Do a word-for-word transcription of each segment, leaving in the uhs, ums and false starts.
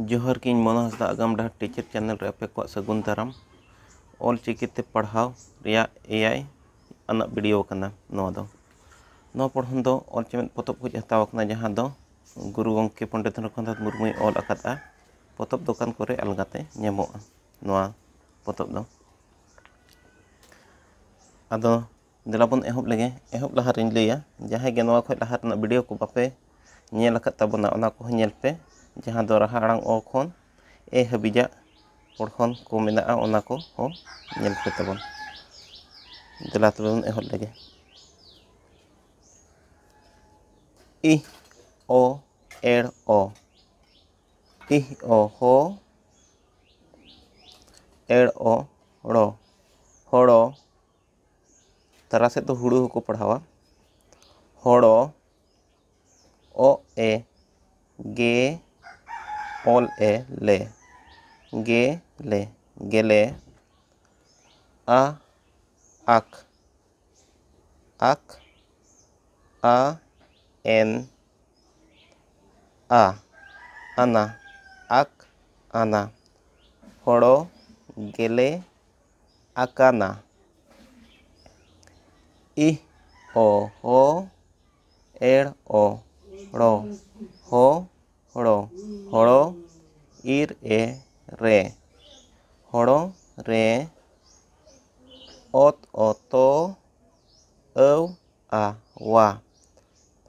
ᱡᱚᱦᱟᱨ ᱜᱮ, ᱤᱧ ᱢᱚᱱᱳ ᱦᱟᱸᱥᱫᱟ ᱟᱜᱟᱢ ᱰᱟᱦᱟᱨ ᱴᱤᱪᱟᱨ ᱪᱮᱱᱮᱞ ᱨᱮ ᱟᱯᱮ ᱠᱚᱣᱟᱜ ᱥᱟᱹᱜᱩᱱ ᱫᱟᱨᱟᱢ᱾ ᱚᱞ ᱪᱤᱠᱤ ᱛᱮ ᱯᱟᱲᱦᱟᱣ ᱨᱮᱭᱟᱜ ᱮᱭᱟᱭ ᱟᱱᱟᱜ ᱵᱷᱤᱰᱤᱭᱳ ᱠᱟᱱᱟ ᱱᱚᱣᱟ ᱫᱚ᱾ ᱱᱚᱣᱟ ᱯᱚᱲᱦᱚᱱ ᱫᱚ ᱚᱞ ᱪᱮᱢᱮᱫ ᱯᱚᱛᱚᱵ ᱠᱷᱚᱱ ᱦᱟᱛᱟᱣ ᱟᱠᱟᱱᱟ, ᱡᱟᱦᱟᱸ ᱫᱚ ᱜᱩᱨᱩ ᱜᱚᱢᱠᱮ ᱯᱚᱱᱰᱤᱛ ᱨᱚᱜᱷᱩᱱᱟᱛᱷ ᱢᱩᱨᱢᱩᱭ ᱚᱞ ᱟᱠᱟᱫᱼᱟ᱾ ᱯᱚᱛᱚᱵ ᱫᱚᱠᱟᱱ ᱠᱚᱨᱮ ᱟᱞᱜᱟᱛᱮ ᱧᱟᱢᱚᱜᱼᱟ ᱱᱚᱣᱟ ᱯᱚᱛᱚᱵ ᱫᱚ᱾ ᱟᱫᱚ ᱫᱮᱞᱟ ᱵᱚᱱ ᱮᱦᱚᱵ ᱞᱮᱜᱮ᱾ ᱮᱦᱚᱵ ᱞᱟᱦᱟ ᱨᱤᱧ ᱞᱟᱹᱭᱟ, ᱡᱟᱦᱟᱸᱭ ᱜᱮ ᱱᱚᱣᱟ ᱠᱷᱚᱱ ᱞᱟᱦᱟ ᱨᱮᱱᱟᱜ ᱵᱷᱤᱰᱤᱭᱳ ᱠᱚ ᱵᱟᱯᱮ ᱧᱮᱞ ᱟᱠᱟᱫ ᱛᱟᱵᱚᱱᱟ, ᱚᱱᱟ ᱠᱚᱦᱚᱸ ᱧᱮᱞ ᱯᱮ, ᱡᱟᱦᱟᱸ ᱫᱚ ᱨᱟᱦᱟ ᱟᱲᱟᱝ ᱚ ᱠᱷᱚᱱ ᱮ ᱦᱟᱹᱵᱤᱡᱟᱜ ᱯᱚᱲᱦᱚᱱ ᱠᱚ ᱢᱮᱱᱟᱜᱼᱟ, ᱚᱱᱟ ᱠᱚᱦᱚᱸ ᱧᱮᱞ ᱯᱮ ᱛᱟᱵᱚᱱ᱾ ᱫᱮᱞᱟ ᱛᱚᱵᱮ ᱵᱚᱱ ᱮᱦᱚᱵ ᱞᱮᱜᱮ᱾ ᱤᱦ, ᱚ, ᱮᱲ, ᱚ᱾ ᱤᱦ, ᱚ, ᱦᱚ, ᱮᱲ, ᱚ, ᱲᱚ᱾ ᱦᱚᱲᱚ᱾ ᱛᱟᱨᱟ ᱥᱮᱫ ᱫᱚ ᱦᱩᱲᱩ ᱦᱚᱸᱠᱚ ᱯᱟᱲᱦᱟᱣᱟ᱾ ᱦᱚᱲᱚ᱾ ᱚ, ᱮ, ᱜᱮ, ᱚᱞ, ᱮ, ᱞᱮ᱾ ᱜᱮ, ᱞᱮ, ᱜᱮᱞᱮ᱾ ᱟ, ᱟᱠ, ᱟᱠ, ᱟ, ᱮᱱ, ᱟ, ᱟᱱᱟ, ᱟᱠ, ᱟᱱᱟ᱾ ᱦᱳᱲᱳ ᱜᱮᱞᱮ ᱟᱠᱟᱱᱟ᱾ ᱤᱦ, ᱚ, ᱦᱚ, ᱮᱲ, ᱚ, ᱲᱚ, ᱦᱚ, ᱦᱚᱲᱚ, ᱦᱚᱲᱚ, ᱤᱨ, ᱮ, ᱨᱮ, ᱦᱚᱲᱚ ᱨᱮ, ᱚᱛ, ᱚ, ᱛᱚ, ᱟᱹᱣ, ᱟ, ᱣᱟ,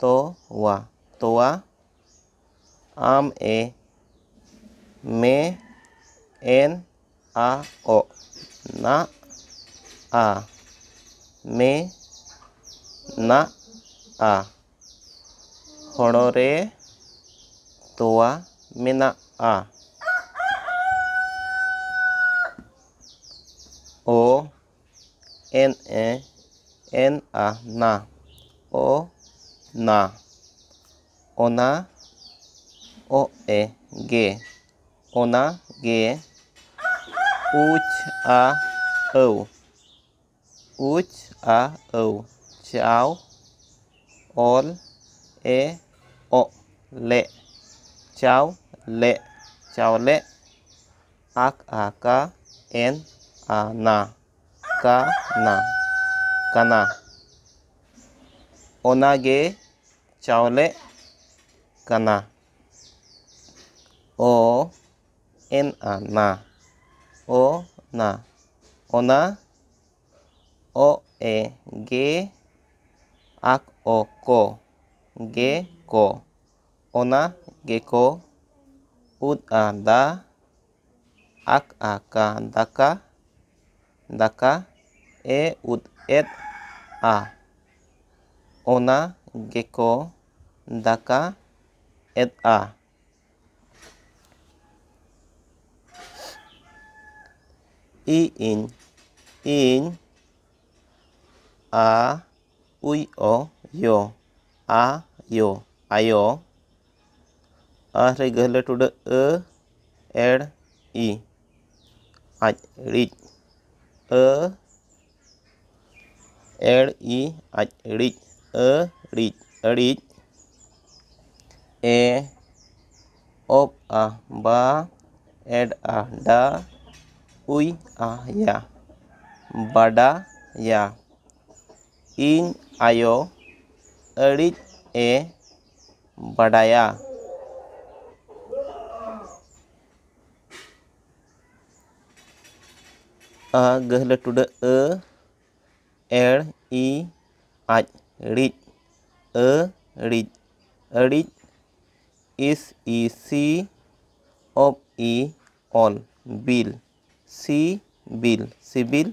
ᱛᱚ, ᱣᱟ, ᱛᱚᱣᱟ, ᱟᱢ, ᱮ, ᱢᱮ, ᱮᱱ, ᱟ, ᱚᱜ, ᱱᱟᱜ, ᱟ, ᱢᱮ, ᱱᱟᱜ, ᱟ᱾ ᱦᱚᱲᱚ ᱨᱮ ᱛᱚᱣᱟ ᱢᱮᱱᱟᱜᱼᱟ᱾ ᱚ, ᱮᱱ, ᱮ, ᱮᱱ, ᱟ, ᱱᱟ᱾ ᱚ, ᱱᱟ᱾ ᱚᱱᱟ, ᱚ, ᱮ, ᱜᱮ᱾ ᱚᱱᱟ ᱜᱮ᱾ ᱩᱪ, ᱟ, ᱟᱹᱣ᱾ ᱩᱪ, ᱟ, ᱟᱹᱣ᱾ ᱪᱟᱣ, ᱚᱞ, ᱮ, ᱚᱜ, ᱞᱮᱜ᱾ ᱪᱟᱣ, ᱞᱮᱜ᱾ ᱪᱟᱣᱞᱮ᱾ ᱟᱠ ᱟ ᱠᱟ, ᱮᱱ ᱟ ᱱᱟ, ᱠᱟ ᱱᱟ, ᱠᱟᱱᱟ᱾ ᱚᱱᱟ ᱜᱮ ᱪᱟᱣᱞᱮ ᱠᱟᱱᱟ᱾ ᱚ ᱮᱱ ᱟ ᱱᱟ, ᱚ ᱱᱟ, ᱚᱱᱟ᱾ ᱚ ᱮ ᱜᱮ, ᱟᱠ ᱚ ᱠᱚ, ᱜᱮ ᱠᱚ, ᱚᱱᱟ ᱜᱮᱠᱚ᱾ ᱩᱫ ᱟ ᱫᱟ, ᱟᱠ ᱟ ᱠᱟ, ᱫᱟᱠᱟ, ᱫᱟᱠᱟ᱾ ᱮ ᱩᱫ ᱮᱫ ᱟ, ᱚᱱᱟ ᱜᱮᱠᱚ ᱫᱟᱠᱟ ᱮᱫᱼᱟ᱾ ᱤ ᱤᱧ, ᱤᱧ, ᱟ ᱩᱭ ᱚ ᱭᱚ, ᱟ ᱭᱚ, ᱟᱭᱳ᱾ ᱟ ᱨᱮ ᱜᱟᱹᱦᱞᱟᱹ ᱴᱩᱰᱟᱹᱜ ᱟᱹ, ᱮᱲ ᱤ, ᱟᱡ ᱲᱤᱡ, ᱟᱹ ᱮᱲ ᱤ, ᱟᱡ ᱲᱤᱡ, ᱟᱹ ᱲᱤᱡ, ᱟᱹᱲᱤᱡ᱾ ᱮ ᱚᱵ ᱟ ᱵᱟ, ᱮᱰ ᱟ ᱰᱟ, ᱩᱭ ᱟ ᱭᱟ, ᱵᱟᱰᱟᱭᱟ᱾ ᱤᱧ ᱟᱭᱳ ᱟᱹᱲᱤᱡ ᱮ ᱵᱟᱰᱟᱭᱟ᱾ ᱟ ᱜᱟᱹᱦᱞᱟᱹ ᱴᱩᱰᱟᱹᱜ ᱟᱹ, ᱮᱲ ᱤ, ᱟᱡ ᱲᱤᱡ, ᱟᱹ ᱲᱤᱡ, ᱟᱹᱲᱤᱡ᱾ ᱤᱥ ᱤ ᱥᱤ, ᱚᱵ ᱤ ᱚᱞ, ᱵᱤᱞ, ᱥᱤ ᱵᱤᱞ, ᱥᱤᱵᱤᱞ᱾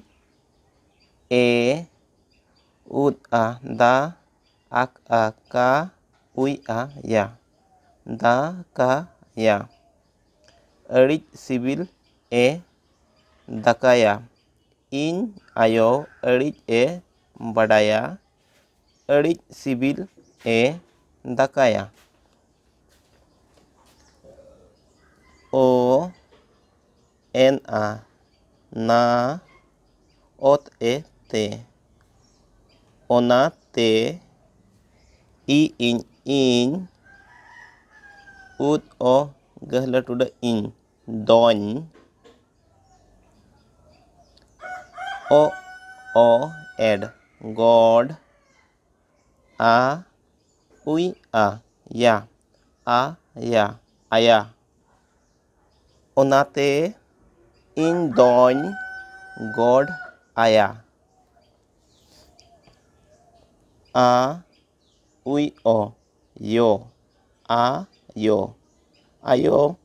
ᱮ ᱩᱫ ᱟ ᱫᱟ, ᱟᱠ ᱟ ᱠᱟ, ᱩᱭ ᱟ ᱭᱟ, ᱫᱟ ᱠᱟ ᱭᱟ᱾ ᱟᱹᱲᱤᱡ ᱥᱤᱵᱤᱞ ᱮ ᱫᱟᱠᱟᱭᱟ᱾ ᱤᱧ ᱟᱭᱳ ᱟᱹᱲᱤᱡ ᱮ ᱵᱟᱰᱟᱭᱟ, ᱟᱹᱲᱤᱡ ᱥᱤᱵᱤᱞ ᱮ ᱫᱟᱠᱟᱭᱟ᱾ ᱚ ᱮᱱ ᱟ ᱱᱟ, ᱚᱛ ᱮ ᱛᱮ, ᱚᱱᱟᱛᱮ᱾ ᱤ ᱤᱧ ᱤᱧ, ᱩᱫ ᱚ ᱜᱟᱹᱦᱞᱟᱹ ᱴᱩᱰᱟᱹᱜ ᱤᱧ, ᱫᱚᱧ᱾ ᱚ, ᱚ, ᱮᱰ, ᱜᱚᱰ᱾ ᱟ, ᱩᱭ, ᱟ, ᱭᱟ, ᱟ, ᱭᱟ, ᱟᱭᱟ᱾ ᱚᱱᱟᱛᱮ ᱤᱧ ᱫᱚᱧ ᱜᱚᱰ ᱟᱭᱟ᱾ ᱟ, ᱩᱭ, ᱚ, ᱭᱚ, ᱟ, ᱭᱚ, ᱟᱭᱳ᱾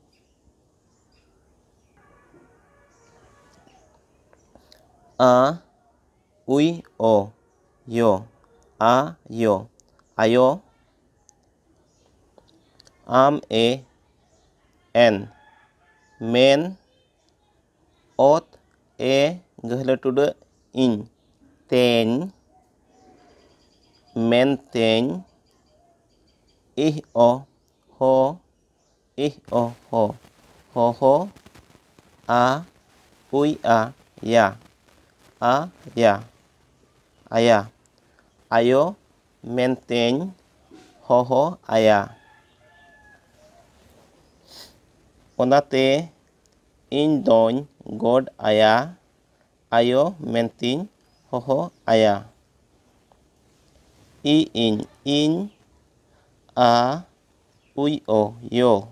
ᱟ, ᱩᱭ, ᱚ, ᱭᱚ, ᱟ, ᱭᱚ, ᱟᱭᱳ᱾ ᱟᱢ, ᱮ, ᱮᱱ, ᱢᱮᱱ᱾ ᱚᱛ, ᱮ, ᱜᱟᱹᱦᱞᱟᱹ ᱴᱩᱰᱟᱹᱜ, ᱤᱧ, ᱛᱮᱧ, ᱢᱮᱱᱛᱮᱧ᱾ ᱤᱦ, ᱚ, ᱦᱚ, ᱤᱦ, ᱚ, ᱦᱚ, ᱦᱚᱦᱚ᱾ ᱟ, ᱩᱭ, ᱟ, ᱭᱟ, ᱟ, ᱭᱟ, ᱟᱭᱟ᱾ ᱟᱭᱳ ᱢᱮᱱᱛᱮᱧ ᱦᱚᱦᱚ ᱟᱭᱟ᱾ ᱚᱱᱟᱛᱮ ᱤᱧ ᱫᱚᱧ ᱜᱚᱰ ᱟᱭᱟ, ᱟᱭᱳ ᱢᱮᱱᱛᱮᱧ ᱦᱚᱦᱚ ᱟᱭᱟ᱾ ᱤ, ᱤᱧ, ᱤᱧ, ᱟ, ᱩᱭ, ᱚ, ᱭᱚ,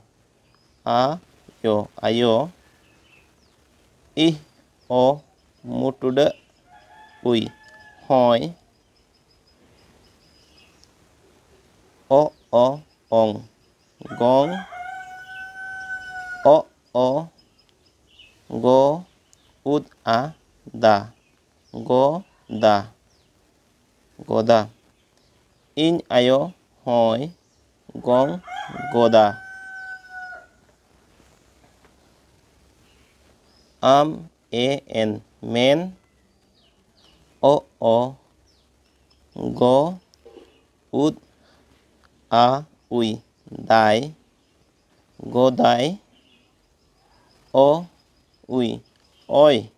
ᱟ, ᱭᱚ, ᱟᱭᱳ᱾ ᱤᱦ, ᱚ, ᱢᱩᱴᱩᱰᱟᱹᱜ, ᱩᱭ, ᱦᱚᱸᱭ᱾ ᱚ, ᱚ, ᱚᱝ, ᱜᱚᱝ᱾ ᱚ, ᱚ, ᱜᱚ, ᱩᱫ, ᱟ, ᱫᱟ, ᱜᱚᱫᱟ, ᱜᱚᱫᱟ᱾ ᱤᱧ ᱟᱭᱳ ᱦᱚᱸᱭ ᱜᱚᱝ ᱜᱚᱫᱟ᱾ ᱟᱢ, ᱮ, ᱮᱱ, ᱢᱮᱱ᱾ ᱚ, ᱚ, ᱜᱚ, ᱩᱫ, ᱟ, ᱩᱭ, ᱫᱟᱭ, ᱜᱚᱫᱟᱭ᱾ ᱚ, ᱩᱭ, ᱚᱭ,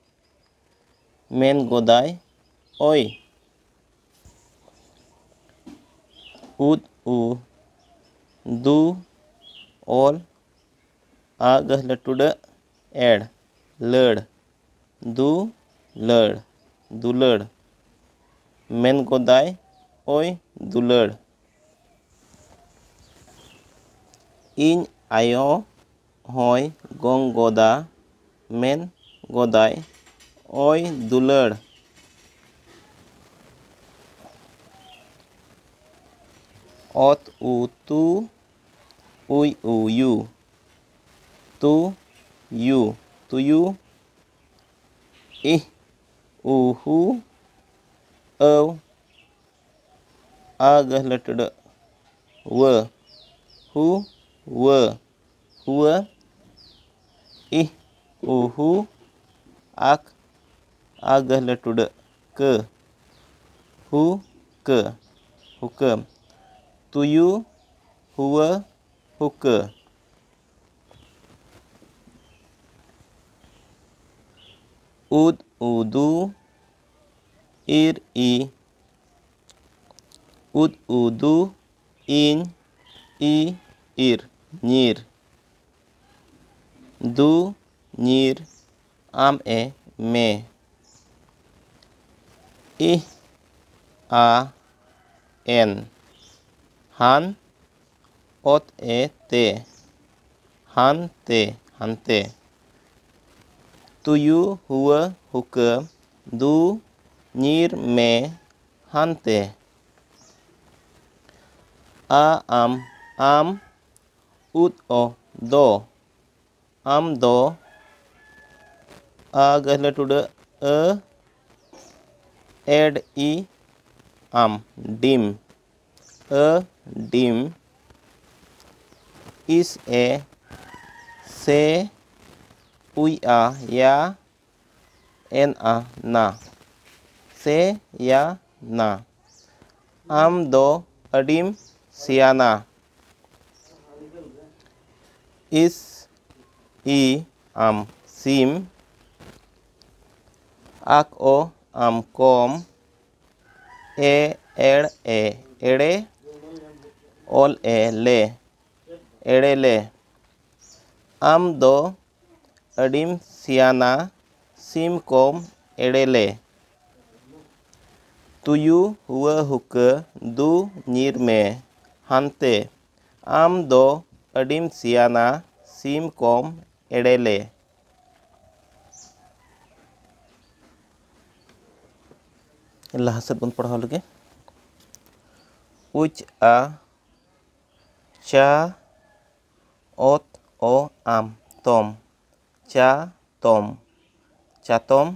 ᱢᱮᱱ ᱜᱚᱫᱟᱭ, ᱚᱭ᱾ ᱩᱫ, ᱩ, ᱫᱩ, ᱚᱞ, ᱟ ᱜᱟᱹᱦᱞᱟᱹ ᱴᱩᱰᱟᱹᱜ ᱮᱲ, ᱞᱟᱹᱲ, ᱫᱩ ᱞᱟᱹᱲ, ᱫᱩᱞᱟᱹᱲ᱾ ᱢᱮᱱ ᱜᱚᱫᱟᱭ ᱳᱭ ᱫᱩᱞᱟᱹᱲ᱾ ᱤᱧ ᱟᱭᱳ ᱦᱚᱸᱭ ᱜᱚᱝ ᱜᱚᱫᱟ, ᱢᱮᱱ ᱜᱚᱫᱟᱭ ᱳᱭ ᱫᱩᱞᱟᱹᱲ᱾ ᱚᱛ ᱩ ᱛᱩ, ᱩᱭ ᱩ ᱭᱩ, ᱛᱩ ᱭᱩ, ᱛᱩᱭᱩ᱾ ᱤᱦ ᱩ ᱦᱩ, ᱟᱹᱣ, ᱟ ᱜᱟᱹᱦᱞᱟᱹ ᱴᱩᱰᱟᱹᱜ ᱣᱟᱹ, ᱦᱩ ᱣᱟᱹ, ᱦᱩᱣᱟᱹ᱾ ᱤᱦ ᱩ ᱦᱩ, ᱟᱠ, ᱟ ᱜᱟᱹᱦᱞᱟᱹ ᱴᱩᱰᱟᱹᱜ ᱠᱟᱹ, ᱦᱩ ᱠᱟᱹ, ᱦᱩᱠᱟᱹ᱾ ᱛᱩᱭᱩ, ᱦᱩᱣᱟᱹ, ᱦᱩᱠᱟᱹ᱾ ᱩᱫ ᱩᱫᱩ, ᱤᱨ ᱤ, ᱩᱫ ᱩᱫᱩ, ᱤᱧ, ᱤ, ᱤᱨ, ᱧᱤᱨ᱾ ᱫᱩ ᱧᱤᱨ, ᱟᱢ ᱮ ᱢᱮ᱾ ᱤᱦ ᱟ ᱮᱱ, ᱦᱟᱱ, ᱚᱛ ᱮ ᱛᱮ, ᱦᱟᱱᱛᱮ, ᱦᱟᱱᱛᱮ᱾ ᱛᱩᱭᱩ ᱦᱩᱣᱟᱹ ᱦᱩᱠᱟᱹ, ᱫᱩ ᱧᱤᱨ ᱢᱮ ᱦᱟᱱᱛᱮ᱾ ᱟ ᱟᱢ, ᱟᱢ, ᱩᱫ ᱚ ᱫᱚ, ᱟᱢ ᱫᱚ, ᱟ ᱜᱟᱹᱦᱞᱟᱹ ᱴᱩᱰᱟᱹᱜ ᱟᱹ, ᱮᱰ ᱤ, ᱟᱢ, ᱰᱤᱢ, ᱟᱹ ᱰᱤᱢ᱾ ᱤᱥ ᱮ ᱥᱮ, ᱩᱭ ᱟ ᱭᱟ, ᱮᱱ ᱟ ᱱᱟ, ᱥᱮ ᱭᱟ ᱱᱟ᱾ ᱟᱢ ᱫᱚ ᱟᱹᱰᱤᱢ ᱥᱮᱭᱟᱱᱟ᱾ ᱤᱥ ᱤ, ᱟᱢ, ᱥᱤᱢ᱾ ᱟᱠ ᱚ, ᱟᱢ, ᱠᱚᱢ᱾ ᱮ ᱮᱲ ᱮ, ᱮᱲᱮ᱾ ᱚᱞ ᱮ ᱞᱮ, ᱮᱲᱮ ᱞᱮ᱾ ᱟᱢ ᱫᱚ ᱟᱹᱰᱤᱢ ᱥᱤᱭᱟᱱᱟ, ᱥᱤᱢ ᱠᱚᱢ ᱮᱲᱮ ᱞᱮ᱾ ᱛᱩᱭᱩ ᱦᱩᱣᱟᱹ ᱦᱩᱠᱟᱹ ᱫᱩ ᱧᱤᱨ ᱢᱮ ᱦᱟᱱᱛᱮ᱾ ᱟᱢ ᱫᱚ ᱟᱹᱰᱤᱢ ᱥᱤᱭᱟᱱᱟ, ᱥᱤᱢ ᱠᱚᱢ ᱮᱲᱮ ᱞᱮ᱾ ᱞᱟᱦᱟ ᱥᱮᱫ ᱵᱚᱱ ᱯᱟᱲᱦᱟᱣ ᱞᱮᱜᱮ᱾ ᱩᱪ ᱟ ᱪᱟ ᱚᱛ ᱚ ᱟᱢ ᱛᱚᱢ ᱪᱟ ᱛᱚᱢ ᱪᱟᱛᱚᱢ᱾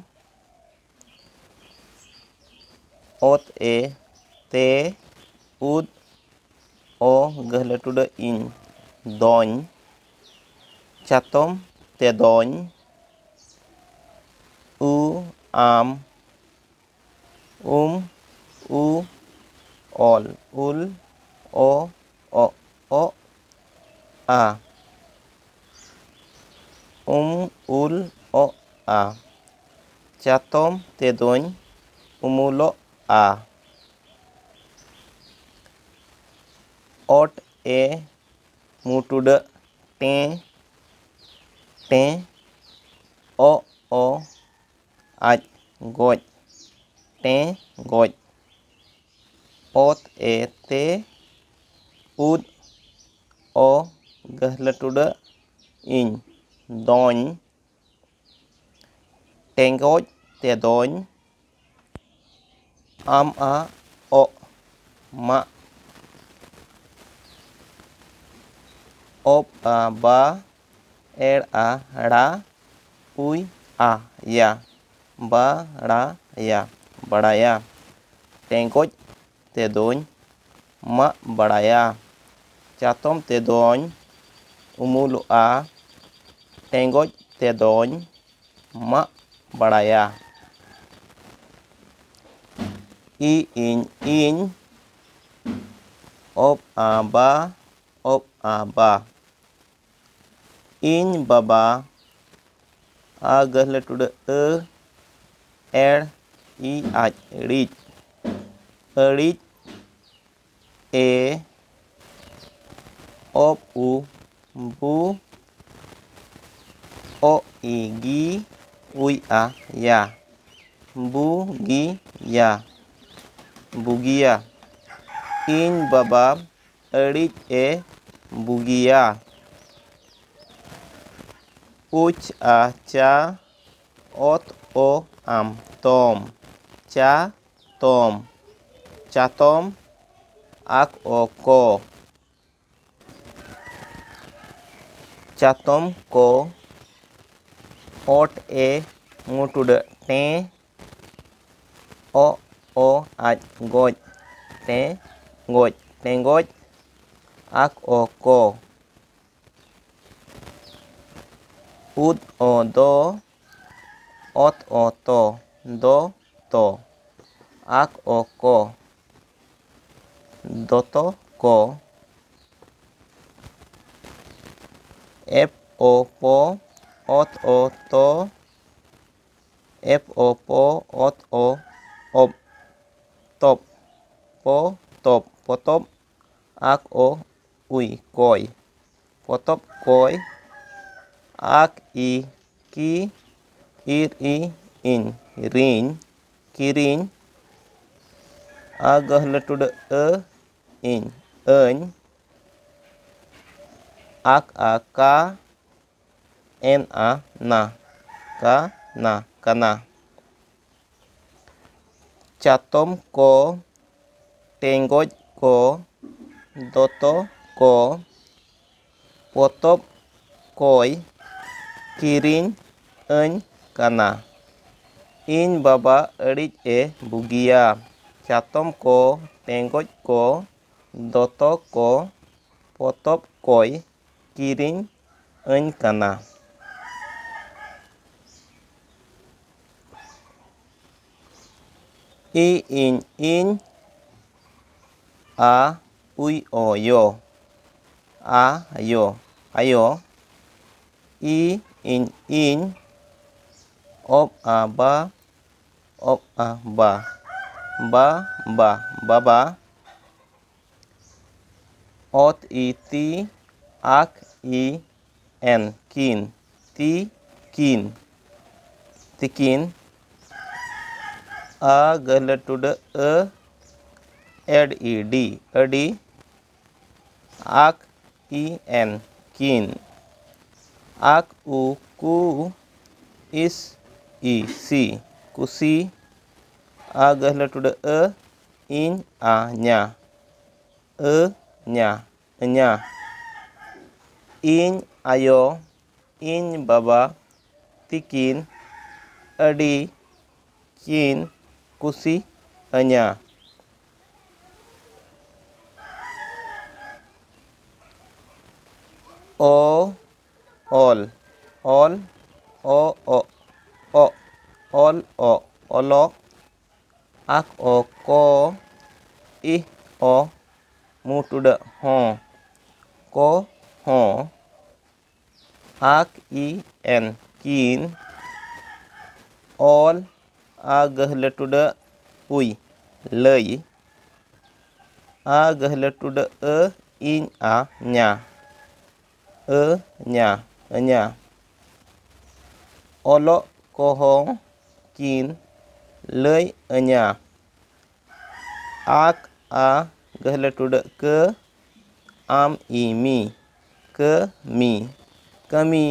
ᱚᱛ ᱮ ᱛᱮ ᱩᱫ ᱚ ᱜᱟᱹᱦᱞᱟᱹ ᱴᱩᱰᱟᱹᱜ ᱤᱧ ᱫᱚᱧ ᱪᱟᱛᱚᱢ ᱛᱮᱫᱚᱧ ᱩ ᱟᱢ ᱩᱢ ᱩ ᱚᱞ ᱩᱞ ᱚ ᱚᱜ ᱚᱜ ᱟ ᱩᱢ ᱩᱞ ᱚᱜ ᱟ ᱪᱟᱛᱚᱢ ᱛᱮᱫᱚᱧ ᱩᱢᱩᱞᱚᱜᱼᱟ᱾ ᱚᱴ ᱮ ᱢᱩᱴᱩᱰᱟᱹᱜ ᱴᱮ ᱴᱮ ᱚ ᱚ ᱟᱡ ᱜᱚᱡ ᱴᱮ ᱜᱚᱡ᱾ ᱚᱛ ᱮ ᱛᱮ ᱩᱫ ᱚ ᱜᱟᱹᱦᱞᱟᱹ ᱴᱩᱰᱟᱹᱜ ᱤᱧ ᱫᱚᱧ ᱴᱮᱸᱜᱚᱡ ᱛᱮᱫᱚᱧ ᱟᱢ ᱟ ᱚᱜ ᱢᱟᱜ ᱚᱵ ᱟ ᱵᱟ ᱮᱲ ᱟ ᱲᱟ ᱩᱭ ᱟ ᱭᱟ ᱵᱟᱲᱟᱭᱟ ᱵᱟᱲᱟᱭᱟ᱾ ᱴᱮᱸᱜᱚᱡ ᱛᱮᱫᱚᱧ ᱢᱟᱜ ᱵᱟᱲᱟᱭᱟ᱾ ᱪᱟᱛᱚᱢ ᱛᱮᱫᱚᱧ ᱩᱢᱩᱞᱚᱜᱼᱟ᱾ ᱴᱮᱸᱜᱚᱡ ᱛᱮᱫᱚᱧ ᱢᱟᱜ ᱵᱟᱲᱟᱭᱟ᱾ ᱤ ᱤᱧ ᱤᱧ ᱚᱵ ᱟ ᱵᱟ ᱚᱵ ᱟ ᱵᱟ ᱤᱧ ᱵᱟᱵᱟ ᱟ ᱜᱟᱹᱦᱞᱟᱹ ᱴᱩᱰᱟᱹᱜ ᱟᱹ ᱮᱲ ᱤ ᱟᱡ ᱟᱹᱲᱤᱡ ᱟᱹᱲᱤᱡ ᱮ ᱚᱵ ᱩ ᱵᱩ ᱚ ᱤ ᱜᱤ, ᱩᱭ ᱟ ᱭᱟ, ᱵᱩ ᱜᱤ ᱭᱟ, ᱵᱩᱜᱤᱭᱟ᱾ ᱤᱧ ᱵᱟᱵᱟ ᱟᱹᱲᱤᱡ ᱮ ᱵᱩᱜᱤᱭᱟ᱾ ᱩᱪ ᱟ ᱪᱟ, ᱚᱛ ᱚ ᱟᱢ ᱛᱚᱢ, ᱪᱟ ᱛᱚᱢ, ᱪᱟᱛᱚᱢ᱾ ᱟᱠ ᱚ ᱠᱚ, ᱪᱟᱛᱚᱢ ᱠᱚ᱾ ᱚᱴ ᱮ ᱢᱩ ᱴᱩᱰᱟᱹᱜ ᱴᱮᱸ, ᱚ ᱚ ᱟᱡ ᱜᱚᱡ, ᱴᱮᱸ ᱜᱚᱡ, ᱴᱮᱸᱜᱚᱡ᱾ ᱟᱠ ᱚ ᱠᱚ᱾ ᱩᱫ ᱚ ᱫᱚ, ᱚᱛ ᱚ ᱛᱚ, ᱫᱚ ᱛᱚ᱾ ᱟᱠ ᱚ ᱠᱚ, ᱫᱚᱛᱚ ᱠᱚ᱾ ᱮᱯ ᱚ ᱯᱚ, ᱚᱛ ᱚ ᱛᱚ, ᱮᱯ ᱚ ᱯᱚ, ᱚᱛ ᱚ ᱚᱯ, ᱛᱚᱯ, ᱯᱚ ᱛᱚᱯ, ᱯᱚᱛᱚᱵ᱾ ᱟᱠ ᱚ ᱩᱭ ᱠᱚᱭ, ᱯᱚᱛᱚᱵ ᱠᱚᱭ᱾ ᱟᱠ ᱤ ᱠᱤ, ᱤᱨ ᱤ ᱤᱧ, ᱨᱤᱧ, ᱠᱤᱨᱤᱧ᱾ ᱟ ᱜᱟᱹᱦᱞᱟᱹ ᱴᱩᱰᱟᱹᱜ ᱟᱹ, ᱤᱧ, ᱟᱹᱧ᱾ ᱟᱠ ᱟ ᱠᱟ, ᱮᱱ ᱟ ᱱᱟ, ᱠᱟ ᱱᱟ, ᱠᱟᱱᱟ᱾ ᱪᱟᱛᱚᱢ ᱠᱚ, ᱴᱮᱸᱜᱚᱡ ᱠᱚ, ᱫᱚᱛᱚ ᱠᱚ, ᱯᱚᱛᱚᱵ ᱠᱚᱭ ᱠᱤᱨᱤᱧ ᱟᱹᱧ ᱠᱟᱱᱟ᱾ ᱤᱧ ᱵᱟᱵᱟ ᱟᱹᱲᱤᱡ ᱮ ᱵᱩᱜᱤᱭᱟ᱾ ᱪᱟᱛᱚᱢ ᱠᱚ, ᱴᱮᱸᱜᱚᱡ ᱠᱚ, ᱫᱚᱛᱚ ᱠᱚ, ᱯᱚᱛᱚᱵ ᱠᱚᱭ ᱠᱤᱨᱤᱧ ᱟᱹᱧ ᱠᱟᱱᱟ᱾ ᱤ ᱤᱧ ᱤᱧ, ᱟ ᱩᱭ ᱚ ᱭᱚ, ᱟ ᱭᱚ, ᱟᱭᱳ᱾ ᱤ ᱤᱧ ᱤᱧ, ᱚᱵ ᱟ ᱵᱟ, ᱚᱵ ᱟ ᱵᱟ, ᱵᱟ ᱵᱟ, ᱵᱟᱵᱟ᱾ ᱚᱛ ᱤ ᱛᱤ, ᱟᱠ ᱤ ᱮᱱ, ᱠᱤᱱ᱾ ᱛᱤᱠᱤᱱ, ᱛᱤᱠᱤᱱ᱾ ᱟ ᱜᱟᱹᱦᱞᱟᱹ ᱴᱩᱰᱟᱹᱜ ᱟᱹ, ᱮᱰ ᱤ ᱰᱤ, ᱟᱹᱰᱤ᱾ ᱟᱠ ᱤ ᱮᱱ, ᱠᱤᱱ᱾ ᱟᱠ ᱩ ᱠᱩ, ᱤᱥ ᱤ ᱥᱤ, ᱠᱩᱥᱤ᱾ ᱟ ᱜᱟᱹᱦᱞᱟᱹ ᱴᱩᱰᱟᱹᱜ ᱟᱹ, ᱤᱧ ᱟ ᱧᱟ, ᱟᱹ ᱧᱟ, ᱟᱹᱧᱟ᱾ ᱤᱧ ᱟᱭᱳ, ᱤᱧ ᱵᱟᱵᱟ ᱛᱤᱠᱤᱱ ᱟᱹᱰᱤ ᱠᱤᱱ ᱠᱩᱥᱤ ᱟᱹᱧᱟ᱾ ᱚ, ᱚᱞ, ᱚᱞ, ᱚ, ᱚ, ᱚ, ᱚᱞ, ᱚ, ᱚᱞᱚᱜ᱾ ᱟᱠ, ᱚ, ᱠᱚ, ᱤᱦ, ᱚ, ᱢᱩ ᱴᱩᱰᱟᱹᱜ, ᱦᱚᱸ, ᱠᱚ, ᱦᱚᱸ᱾ ᱟᱠ ᱤ ᱮᱱ, ᱠᱤᱱ᱾ ᱚᱞ, ᱟ ᱜᱟᱹᱦᱞᱟᱹ ᱴᱩᱰᱟᱹᱜ ᱩᱭ, ᱞᱟᱹᱭ᱾ ᱟ ᱜᱟᱹᱦᱞᱟᱹ ᱴᱩᱰᱟᱹᱜ ᱟᱹ, ᱤᱧ ᱟ ᱧᱟ, ᱟᱹ ᱧᱟ, ᱟᱹᱧᱟ᱾ ᱚᱞᱚᱜ ᱠᱚᱦᱚᱸ ᱠᱤᱱ ᱞᱟᱹᱭ ᱟᱹᱧᱟ᱾ ᱟᱠ ᱟ ᱜᱟᱹᱦᱞᱟᱹ ᱴᱩᱰᱟᱹᱜ ᱠᱟᱹ, ᱟᱢ ᱤ ᱢᱤ, ᱠᱟᱹ ᱢᱤ, ᱠᱟᱹᱢᱤ᱾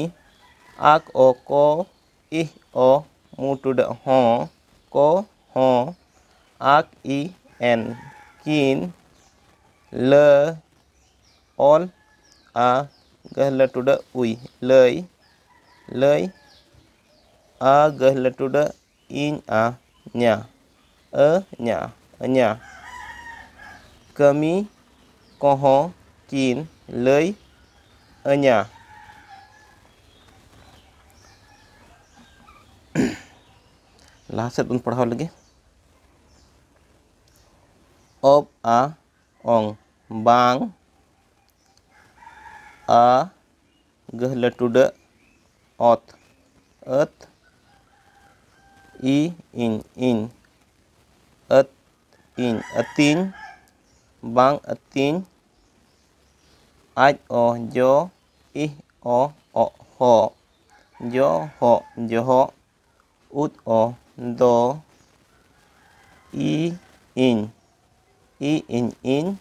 ᱟᱠ ᱚ ᱠᱚ, ᱤᱦ ᱚ, ᱢᱩ ᱴᱩᱰᱟᱹᱜ ᱦᱚᱸ, ᱠᱚ ᱦᱚᱸ᱾ ᱟᱠ ᱤ ᱮᱱ, ᱠᱤᱱ᱾ ᱞᱟᱹ, ᱚᱞ, ᱟ ᱜᱟᱹᱦᱞᱟᱹ ᱴᱩᱰᱟᱹᱜ ᱩᱭ, ᱞᱟᱹᱭ, ᱞᱟᱹᱭ᱾ ᱟ ᱜᱟᱹᱦᱞᱟᱹ ᱴᱩᱰᱟᱹᱜ ᱤᱧ ᱟ ᱧᱟ, ᱟᱹ ᱧᱟ, ᱟᱹᱧᱟ᱾ ᱠᱟᱹᱢᱤ ᱠᱚᱦᱚᱸ ᱠᱤᱱ ᱞᱟᱹᱭ ᱟᱹᱧᱟ᱾ ᱞᱟᱦᱟ ᱥᱮᱫ ᱵᱚᱱ ᱯᱟᱲᱦᱟᱣ ᱞᱮᱜᱮ᱾ ᱚᱵ ᱟ ᱚᱝ, ᱵᱟᱝ᱾ ᱟ ᱜᱟᱹᱦᱞᱟᱹ ᱴᱩᱰᱟᱹᱜ ᱚᱛ, ᱟᱹᱛ᱾ ᱤ ᱤᱧ, ᱤᱧ᱾ ᱟᱹᱛ ᱤᱧ, ᱟᱹᱛᱤᱧ᱾ ᱵᱟᱝ ᱟᱹᱛᱤᱧ᱾ ᱟᱡ ᱚ ᱡᱚ, ᱤᱦ ᱚ ᱚᱜ, ᱦᱚ᱾ ᱡᱚ ᱦᱚᱜ ᱡᱚᱦᱚᱜ, ᱩᱫ ᱚ ᱫᱚ, ᱤ ᱤᱧ, ᱤ ᱤᱧ ᱤᱧ,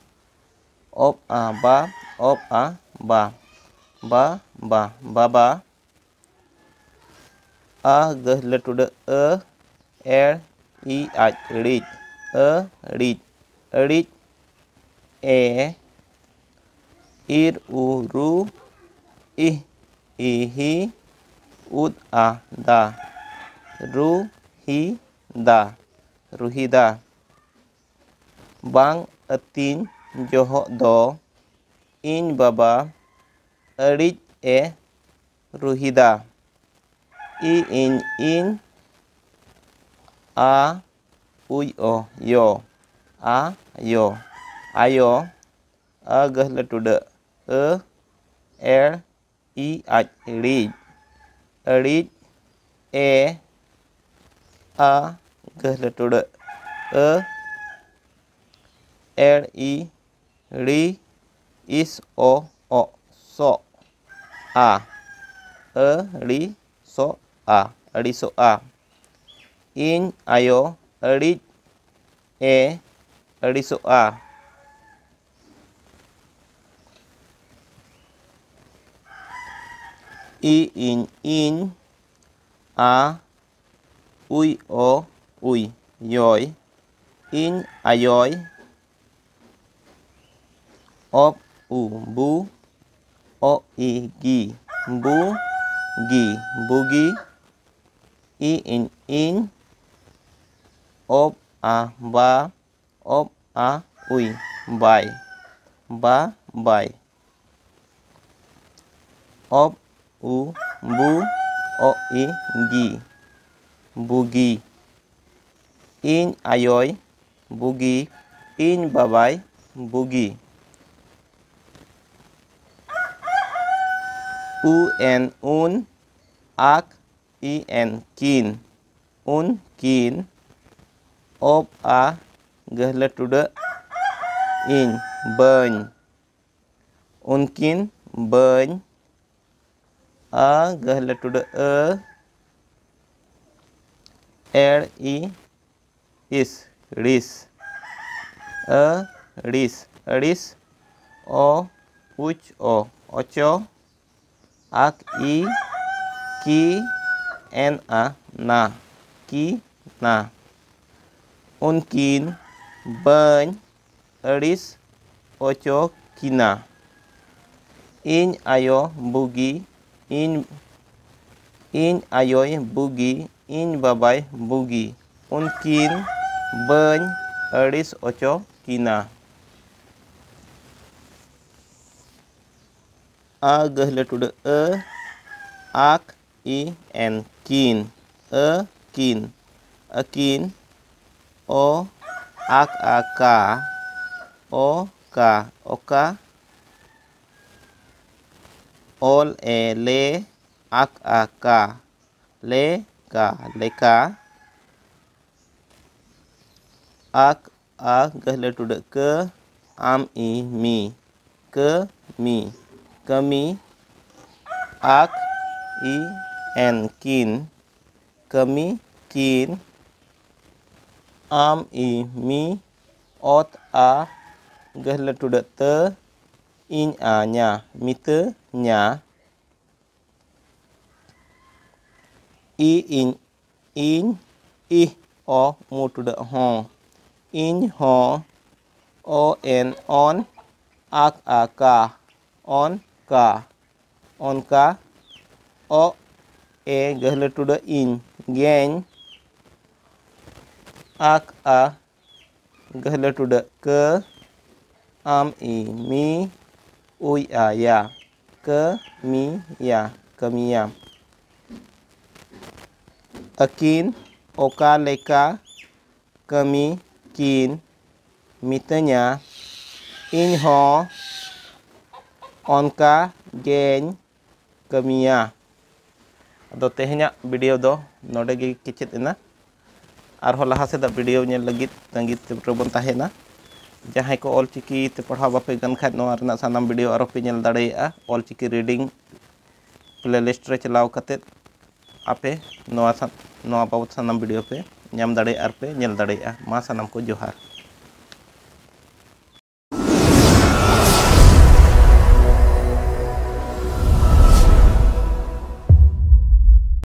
ᱚᱵ ᱟ ᱵᱟ, ᱚᱵ ᱟ ᱵᱟ, ᱵᱟ ᱵᱟ ᱵᱟᱵᱟ, ᱟ ᱜᱟᱹᱦᱞᱟᱹ ᱴᱩᱰᱟᱹᱜ ᱟᱹ, ᱮᱲ ᱤ ᱟᱡ ᱲᱤᱡ, ᱟᱹ ᱲᱤᱡ, ᱟᱹᱲᱤᱡ ᱮ, ᱤᱨ ᱩ ᱨᱩ, ᱤᱦ ᱤᱦᱤ, ᱩᱫ ᱟ ᱫᱟ, ᱨᱩ ᱦᱤ ᱫᱟ, ᱨᱩᱦᱤᱫᱟ᱾ ᱵᱟᱝ ᱟᱹᱛᱤᱧ ᱡᱚᱦᱚᱜ ᱫᱚ, ᱤᱧ ᱵᱟᱵᱟ ᱟᱹᱲᱤᱡ ᱮ ᱨᱩᱦᱤᱫᱟ᱾ ᱤ ᱤᱧ ᱤᱧ, ᱟ ᱩᱭ ᱚ ᱭᱚ, ᱟ ᱭᱚ, ᱟᱭᱳ, ᱟ ᱜᱟᱹᱦᱞᱟᱹ ᱴᱩᱰᱟᱹᱜ ᱟᱹ, ᱮᱲ ᱤ ᱟᱡ ᱲᱤᱡ, ᱟᱹᱲᱤᱡ ᱮ, ᱟ ᱜᱟᱹᱦᱞᱟᱹ ᱴᱩᱰᱟᱹᱜ ᱟᱹ, ᱮᱲ ᱤ ᱲᱤ, ᱤᱥ ᱚ ᱚᱜ ᱥᱚᱜ, ᱟ, ᱟᱹ ᱲᱤ ᱥᱚᱜ ᱟ, ᱟᱹᱲᱤᱥᱚᱜᱼᱟ᱾ ᱤᱧ ᱟᱭᱳ ᱟᱹᱲᱤᱡ ᱮ ᱟᱹᱲᱤᱥᱚᱜᱼᱟ᱾ ᱤ ᱤᱧ ᱤᱧ, ᱟ ᱩᱭ ᱚ ᱩᱭ, ᱭᱚᱭ, ᱤᱧ ᱟᱭᱳᱭ, ᱚᱵ ᱩ ᱵᱩ, ᱚ ᱤ ᱜᱤ, ᱵᱩ ᱜᱤ, ᱵᱩᱜᱤ, ᱤ ᱤᱧ ᱤᱧ, ᱚᱵ ᱟ ᱵᱟ, ᱚᱵ ᱟ ᱩᱭ, ᱵᱟᱭ, ᱵᱟ ᱵᱟᱭ᱾ ᱚᱵ ᱩ ᱵᱩ, ᱚ ᱤ ᱜᱤ, ᱵᱩᱜᱤ᱾ ᱤᱧ ᱟᱭᱳᱭ ᱵᱩᱜᱤ, ᱤᱧ ᱵᱟᱵᱟᱭ ᱵᱩᱜᱤ᱾ ᱩ ᱮᱱ ᱩᱱ, ᱟᱠ ᱤ ᱮᱱ ᱠᱤᱱ, ᱩᱱᱠᱤᱱ᱾ ᱚᱵ ᱟ ᱜᱟᱹᱦᱞᱟᱹ ᱴᱩᱰᱟᱹᱜ ᱤᱧ, ᱵᱟᱹᱧ, ᱩᱱᱠᱤᱱ ᱵᱟᱹᱧ᱾ ᱟ ᱜᱟᱹᱦᱞᱟᱹ ᱴᱩᱰᱟᱹᱜ ᱟᱹ, ᱮᱲ ᱤ ᱤᱥ, ᱲᱤᱥ᱾ ᱟᱹ, ᱲᱤᱥ, ᱟᱹᱲᱤᱥ᱾ ᱚ, ᱩᱪ ᱚ, ᱚᱪᱚ᱾ ᱟᱠ ᱤ, ᱠᱤ, ᱮᱱ ᱟ, ᱱᱟ, ᱠᱤ ᱱᱟ᱾ ᱩᱱᱠᱤᱱ ᱵᱟᱹᱧ ᱟᱹᱲᱤᱥ ᱚᱪᱚ ᱠᱤᱱᱟ᱾ ᱤᱧ ᱟᱭᱳ ᱵᱩᱜᱤ, ᱤᱧ, ᱤᱧ ᱟᱭᱳᱭ ᱵᱩᱜᱤ, ᱤᱧ ᱵᱟᱵᱟᱭ ᱵᱩᱜᱤ᱾ ᱩᱱᱠᱤᱱ ᱵᱟᱹᱧ ᱟᱹᱲᱤᱥ ᱚᱪᱚ ᱠᱤᱱᱟ᱾ ᱟ ᱜᱟᱹᱦᱞᱟᱹ ᱴᱩᱰᱟᱹᱜ ᱟᱹ, ᱟᱠ ᱤ ᱮᱱ, ᱠᱤᱱ᱾ ᱟᱹ, ᱠᱤᱱ᱾ ᱟᱹᱠᱤᱱ᱾ ᱚ, ᱟᱠ ᱟ, ᱠᱟ᱾ ᱚ, ᱠᱟ, ᱚᱠᱟ᱾ ᱚᱞ ᱮ, ᱞᱮ, ᱟᱠ ᱟ, ᱠᱟ᱾ ᱞᱮ, ᱠᱟ, ᱞᱮᱠᱟ᱾ ᱟᱠ ᱟ ᱜᱟᱹᱦᱞᱟᱹ ᱴᱩᱰᱟᱹᱜ ᱠᱟᱹ, ᱟᱢ ᱤ ᱢᱤ, ᱠᱟᱹ ᱢᱤ, ᱠᱟᱹᱢᱤ᱾ ᱟᱠ ᱤ ᱮᱱ, ᱠᱤᱱ᱾ ᱠᱟᱹᱢᱤ ᱠᱤᱱ᱾ ᱟᱢ ᱤ ᱢᱤ, ᱚᱛ ᱟ ᱜᱟᱹᱦᱞᱟᱹ ᱴᱩᱰᱟᱹᱜ ᱛᱟᱹ, ᱤᱧ ᱟ ᱧᱟ, ᱢᱤᱛᱟᱹ ᱧᱟ᱾ ᱤ ᱤᱧ, ᱤᱧ᱾ ᱤᱦ ᱚ ᱢᱩ ᱴᱩᱰᱟᱹᱜ ᱦᱚᱸ, ᱤᱧ ᱦᱚᱸ᱾ ᱚ ᱮᱱ, ᱚᱱ᱾ ᱟᱠ ᱟ, ᱠᱟ᱾ ᱚᱱ ᱠᱟ, ᱚᱱᱠᱟ᱾ ᱚ ᱮ ᱜᱟᱹᱦᱞᱟᱹ ᱴᱩᱰᱟᱹᱜ ᱤᱧ, ᱜᱮᱧ᱾ ᱟᱠ ᱟ ᱜᱟᱹᱦᱞᱟᱹ ᱴᱩᱰᱟᱹᱜ ᱠᱟᱹ, ᱟᱢ ᱤ ᱢᱤ, ᱩᱭ ᱟ ᱭᱟ, ᱠᱟᱹ ᱢᱤ ᱭᱟ, ᱠᱟᱹᱢᱤᱭᱟ᱾ ᱟᱹᱠᱤᱱ ᱚᱠᱟ ᱞᱮᱠᱟ ᱠᱟᱹᱢᱤ ᱠᱤᱱ ᱢᱤᱛᱟᱹᱧᱟ, ᱤᱧ ᱦᱚᱸ ᱚᱱᱠᱟ ᱜᱮᱧ ᱠᱟᱹᱢᱤᱭᱟ᱾ ᱟᱫᱚ ᱛᱮᱦᱮᱧᱟᱜ video ᱫᱚ ᱱᱚᱰᱮ ᱜᱮ ᱠᱮᱪᱮᱫ ᱮᱱᱟ᱾ ᱟᱨᱦᱚᱸ ᱞᱟᱦᱟ ᱥᱮᱫᱟᱜ video ᱧᱮᱞ ᱞᱟᱹᱜᱤᱫ ᱛᱟᱺᱜᱤ ᱨᱮᱵᱚᱱ ᱛᱟᱦᱮᱱᱟ᱾ ᱡᱟᱦᱟᱸᱭ ᱠᱚ ᱚᱞ ᱪᱤᱠᱤ ᱛᱮ ᱯᱟᱲᱦᱟᱣ ᱵᱟᱯᱮ ᱜᱟᱱ ᱠᱷᱟᱡ, ᱱᱚᱣᱟ ᱨᱮᱱᱟᱜ ᱥᱟᱱᱟᱢ video ᱟᱨᱚ ᱯᱮ ᱧᱮᱞ ᱫᱟᱲᱮᱭᱟᱜᱼᱟ᱾ ᱚᱞ ᱪᱤᱠᱤ reading ᱯᱞᱮᱞᱤᱥᱴ ᱨᱮ ᱪᱟᱞᱟᱣ ᱠᱟᱛᱮᱫ ᱟᱯᱮ ᱱᱚᱣᱟ ᱥᱟ-, ᱱᱚᱣᱟ ᱵᱟᱵᱚᱫ ᱥᱟᱱᱟᱢ ᱵᱷᱤᱰᱤᱭᱳ ᱯᱮ ᱧᱟᱢ ᱫᱟᱲᱮᱭᱟᱜᱼᱟ ᱟᱨ ᱯᱮ ᱧᱮᱞ ᱫᱟᱲᱮᱭᱟᱜᱼᱟ᱾ ᱢᱟ ᱥᱟᱱᱟᱢ ᱠᱚ ᱡᱚᱦᱟᱨ᱾